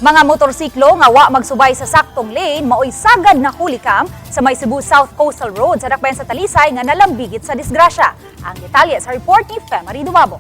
Mga motorsiklo nga wa magsubay sa saktong lane maoy sagad na hulikam sa may Cebu South Coastal Road sa dakbayan sa Talisay nga nalambigit sa disgrasya. Ang detalye sa report ni Femary Dumabo.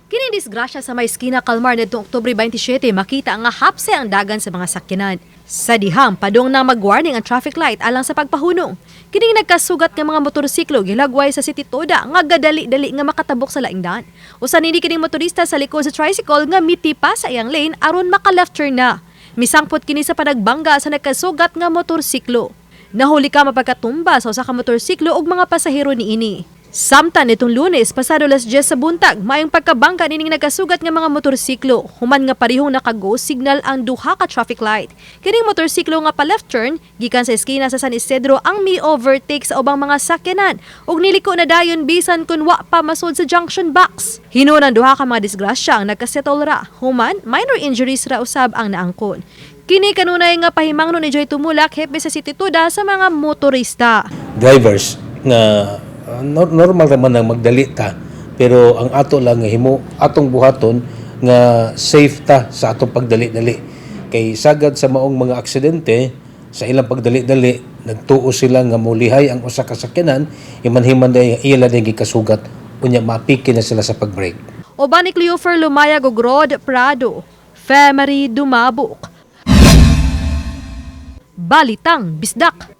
Kini disgrasya sa may eskina Kalmar ngadtong Oktubre 27, makita nga hapse ang dagan sa mga sakyanan. Sa dihang padong na mag-warning ang traffic light alang sa pagpahunong. Kining nagkasugat nga mga motorsiklo gilagway sa City Toda nga gadali-dali nga makatabok sa laing daan. Usa nini kining motorista sa likod sa tricycle nga mitipa sa iyang lane aron maka left turn na. Misangpot kini sa panagbangga sa nagkasugat nga motorsiklo. Nahuli ka mapagkatumba sa usa ka motorsiklo ug mga pasahero niini. Samtang nitong Lunes, pasado alas 10 sa buntag, maayong pagkabangga nining nagkasugat nga mga motorsiklo. Human nga parihong naka-go signal ang duha ka traffic light. Kining motorsiklo nga pa left turn gikan sa eskina sa San Isidro ang mi-overtake sa ubang mga sakyanan ug niliko na dayon bisan kun wa pa masud sa junction box. Hinuon ang duha ka mga disgrasya ang nagkasettle ra. Human, minor injuries ra usab ang naangkon. Kini kanunay nga pahimangno ni Joy Tumulak, hepe sa City Tuda, sa mga motorista. Drivers nga normal raman ang magdali ta, pero ang ato lang nga himo atong buhaton nga safe ta sa atong pagdali-dali, kay sagad sa maong mga aksidente sa ilang pagdali-dali, nagtuo sila nga mulihay ang usa ka sakyanan, himan-himan day ila day gikasugat, unya mapiki na sila sa pag-brake. Uban ni Cleofer Lumayag ug Rod Prado, Femery Dumabok. Balitang Bisdak.